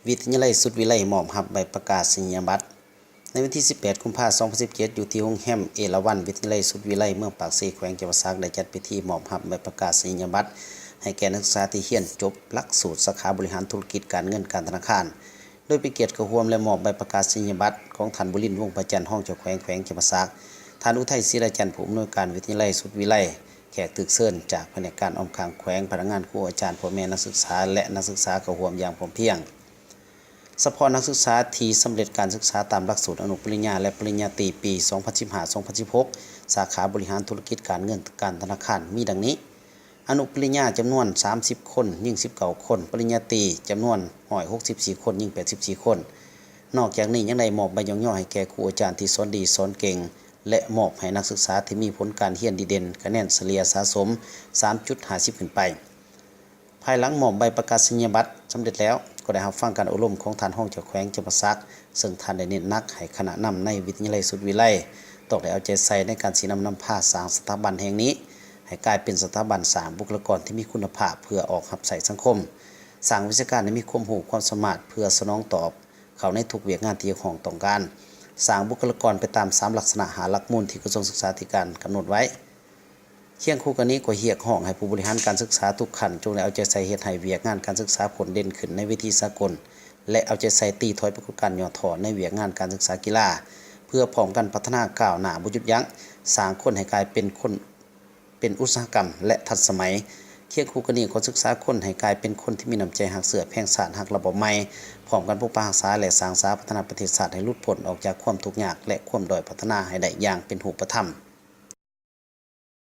ວິທະຍາໄລສຸດວິໄລມອບຮັບໃບປະກາສະນີຍະບັດ. ໃນວັນທີສິບແປດ ກຸມພາ ສອງພັນສິບເຈັດ ຢູ່ທີ່ໂຮງແຮມເອລາວັນ ວິທະຍາໄລສຸດວິໄລ ເມືອງປາກເຊ ແຂວງຈຳປາສັກ ໄດ້ຈັດພິທີມອບຮັບໃບປະກາສະນີຍະບັດ ໃຫ້ແກ່ນັກສຶກສາທີ່ຮຽນຈົບຫຼັກສູດສາຂາບໍລິຫານທຸລະກິດການເງິນການທະນາຄານ, ໂດຍເປັນກຽດເຂົ້າຮ່ວມ ແລະ ມອບໃບປະກາສະນີຍະບັດຂອງທ່ານ ບູລິນ ວົງພະຈັນ ຮອງເຈົ້າແຂວງແຂວງຈຳປາສັກ, ທ່ານ ອຸໄທ ສີລາຈັນ ຜູ້ອຳນວຍການວິທະຍາໄລສຸດວິໄລ, ແຂກຖືກເຊີນຈາກພະແນກການອ້ອມຂ້າງແຂວງ, ພະນັກງານ, ຄູອາຈານ, ພໍ່ແມ່ນັກສຶກສາ ແລະ ນັກສຶກສາເຂົ້າຮ່ວມຢ່າງພ້ອມພຽງ. ສະເພາະນັກສຶກສາທີ່ສຳເລັດການສຶກສາຕາມຫຼັກສູດອະນຸປະລິນຍາ ແລະ ປະລິນຍາຕີ ປີ ສອງພັນສິບຫ້າ ສອງພັນສິບຫົກ ສາຂາບໍລິຫານທຸລະກິດການເງິນການທະນາຄານ ມີດັ່ງນີ້: ອະນຸປະລິນຍາ ຈຳນວນ ສາມສິບ ຄົນ, ຍິງ ສິບເກົ້າ ຄົນ, ປະລິນຍາຕີ ຈຳນວນ ໜຶ່ງຮ້ອຍຫົກສິບສີ່ ຄົນ, ຍິງ ແປດສິບສີ່ ຄົນ. ນອກຈາກນີ້ຍັງໄດ້ມອບໃບຍ້ອງຍໍໃຫ້ແກ່ຄູອາຈານທີ່ສອນດີສອນເກັ່ງ ແລະ ມອບໃຫ້ນັກສຶກສາທີ່ມີຜົນການຮຽນດີເດັ່ນ, ຄະແນນສະເລ່ຍສະສົມ ສາມຈຸດຫ້າສິບ ຂຶ້ນໄປ. ພາຍຫຼັງມອບໃບປະກາສະນີຍະບັດສຳເລັດແລ້ວ, ກໍໄດ້ຮັບຟັງການໂອ້ລົມຂອງທ່ານຮອງເຈົ້າແຂວງຈຳປາສັກ, ເຊິ່ງທ່ານໄດ້ເນັ້ນໜັກໃຫ້ຄະນະນຳໃນວິທະຍາໄລສຸດວິໄລ ຕ້ອງໄດ້ເອົາໃຈໃສ່ໃນການຊີ້ນຳນຳພາສ້າງສະຖາບັນແຫ່ງນີ້ໃຫ້ກາຍເປັນສະຖາບັນສ້າງບຸກຄະລາກອນທີ່ມີຄຸນນະພາບເພື່ອອອກຮັບໃຊ້ສັງຄົມ, ສ້າງວິຊາການໃຫ້ມີຄວາມຮູ້ຄວາມສາມາດເພື່ອສະໜອງຕອບເຂົ້າໃນທຸກວຽກງານທີ່ຮຽກຮ້ອງຕ້ອງການ, ສ້າງບຸກຄະລາກອນໄປຕາມສາມລັກສະນະ ຫ້າຫຼັກມູນທີ່ກະຊວງສຶກສາທິການກຳນົດໄວ້. ຄຽງຄູ່ກັນນີ້ກໍຮຽກຮ້ອງໃຫ້ຜູ້ບໍລິຫານການສຶກສາທຸກຂັ້ນ ຈົ່ງໄດ້ເອົາໃຈໃສ່ເຮັດໃຫ້ວຽກງານການສຶກສາພົ້ນເດັ່ນຂຶ້ນໃນເວທີສາກົນ ແລະ ເອົາໃຈໃສ່ຕີຖອຍປາກົດການຫຍໍ້ທໍ້ໃນວຽກງານການສຶກສາກິລາ ເພື່ອພ້ອມກັນພັດທະນາກ້າວໜ້າບໍ່ຢຸດຢັ້ງ, ສ້າງຄົນໃຫ້ກາຍເປັນຄົນ ເປັນອຸດສາຫະກຳ ແລະ ທັນສະໄໝ. ຄຽງຄູ່ກັນນີ້ກໍສຶກສາຄົນໃຫ້ກາຍເປັນຄົນທີ່ມີນ້ຳໃຈຮັກເຊື້ອແພງຊາດ, ຮັກລະບອບໃໝ່, ພ້ອມກັນປົກປັກຮັກສາ ແລະ ສ້າງສາພັດທະນາປະເທດຊາດໃຫ້ຫຼຸດພົ້ນອອກຈາກຄວາມທຸກຍາກ ແລະ ຄວາມດ້ອຍພັດທະນາໃຫ້ໄດ້ຢ່າງເປັນຮູບປະທຳ.